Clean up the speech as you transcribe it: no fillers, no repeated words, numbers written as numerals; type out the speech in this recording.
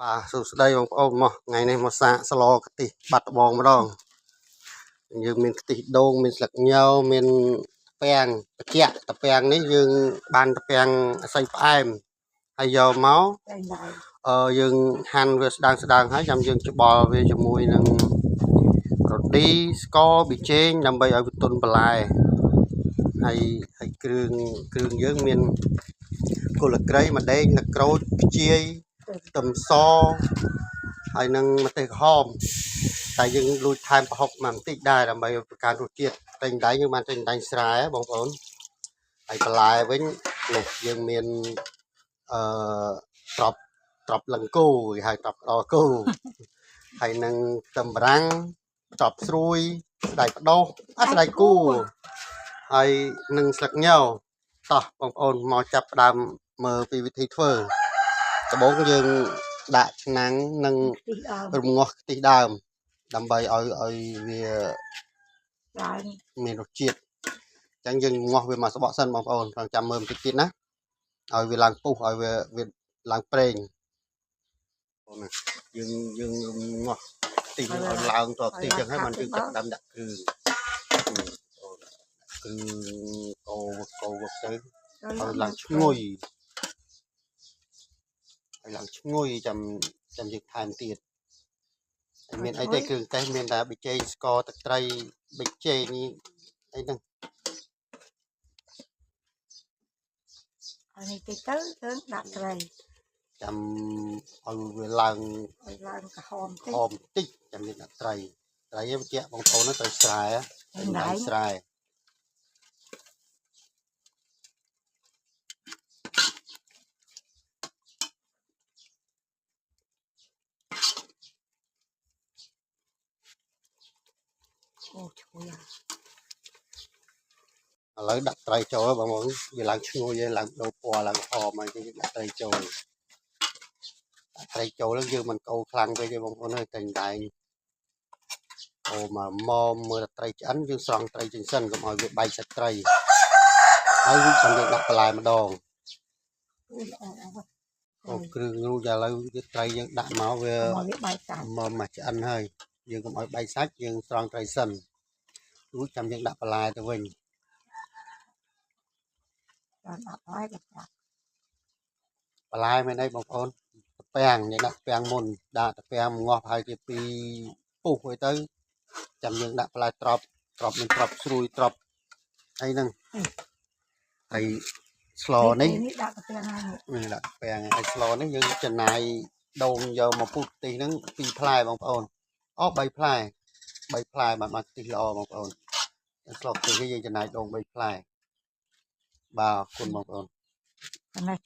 បាទសួស្តីបងប្អូនមកថ្ងៃនេះមកសាកស្លខ្ទិះបាត់ដបងម្ដងយើងមានខ្ទិះដូងមានស្លឹកញមានពាំងត្រជាក់តាពាំងនេះយើងបានតាពាំងអស័យផ្អែមហើយយកមក តែដែរ យើងហាន់វាស្ដើងស្ដើងហើយចាំយើងច្បល់វាជាមួយនឹងរឌីស្ករប៊ីចេងដើម្បីឲ្យវាទន់បន្លែហើយហើយគ្រឿងគ្រឿងយើងមានគល់ក្រីម្ដេងលក្រូចខ្ជាយខ្ទឹមសហើយនឹងម្ទេសក្រហមតែយើងលួចថែមប្រហុកមកបន្តិចដែរដើម្បីបង្កើនរសជាតិតែងដៃយើងបានតែងដៃស្រែបងប្អូនហើយបន្លែវិញនេះយើងមានអឺត្រប់ត្រប់លង្កូគេហៅត្រប់ក្តរគោហើយនឹងខ្ទឹមបារាំងត្រប់ស្រួយស្ដែកបដោះអាស្ដែកគូហើយនឹងស្លឹកញតោះបងប្អូនមកចាប់ផ្ដើមមើលពីវិធីធ្វើដំបូងយើងដាក់ឆ្នាំងនិង ខ្ទិះដើម រំងាស់ខ្ទិះដើមដើម្បីឲ្យឲ្យវា ឡើង មានរសជាតិអញ្ចឹងយើងងាស់វាមកស្បក់សិនបងប្អូនរងចាំមើលបន្តិចទៀតណាឲ្យវាឡើងពុះឲ្យវាវាឡើងប្រេងបងណាយើងយើងរំងាស់ខ្ទិះនឹងឲ្យឡើងតខ្ទិះអញ្ចឹងហើយបានយើងចាប់ផ្ដើមដាក់គ្រឿងបងប្អូនគ្រឿងកោវកោវកទៅឲ្យឡើងឈ្ងុយឲ្យឡើងឈ្ងុយចាំចាំយើងថែមទៀតហើយមានអីទេគ្រឿងទេសមានតែប៊ីចេងស្ករទឹកត្រីប៊ីចេងអីហ្នឹង អានេះតិចទៅយើងដាក់ត្រី ចាំឲ្យវាឡើង ឲ្យឡើងក្រហមតិច ហមតិចចាំមានដាក់ត្រីត្រីឯងបញ្ជាក់បងប្អូនណាត្រីស្រែត្រីដៃស្រែ អូឈ្ងុយ ឥឡូវដាក់ត្រីចូលបងប្អូនវាឡើងឈ្ងុយហើយឡើងដូរពណ៌ឡើងហមហើយយើងដាក់ត្រីចូលដាក់ត្រីចូលហ្នឹងយើងមិនកូរខ្លាំងពេកទេបងប្អូនអើយតែដែងអូមកមមើលតែត្រីឆ្អិនយើងស្រង់ត្រីចេញសិនកុំឲ្យវាបែកសាច់ត្រីហើយវាបានយើងដាក់បន្លែម្ដង អូល្អអស់ អូគ្រឿងរួចឥឡូវវាត្រីយើងដាក់មកវា មកវាបែកសាច់ មកមកឆ្អិនហើយយើងកុំឲ្យបែកសាច់យើងស្រង់ត្រីសិនរួចចាំយើងដាក់បន្លែទៅវិញ បានដាក់ហើយក៏ដាក់ បន្លែមែនអីបងប្អូនតាពាំងយើងដាក់តាពាំងមុនដាក់តាពាំងងាស់ប្រហែលជាពីរពុះអីទៅចាំយើងដាក់បន្លែត្រប់ត្រប់មានត្រប់ស្រួយត្រប់អីហ្នឹងហើយស្លនេះ នេះដាក់កាហ្វេហើយ នេះដាក់តាពាំងហើយស្លនេះយើងចំណាយដូងយកមកពុះខ្ទិះហ្នឹងពីរផ្លែបងប្អូនអូ3ផ្លែ3ផ្លែបានបានខ្ទិះល្អបងប្អូនស្លខ្ទិះនេះយើងចំណាយដូង3ផ្លែបាទអរគុណបងប្អូន នេះ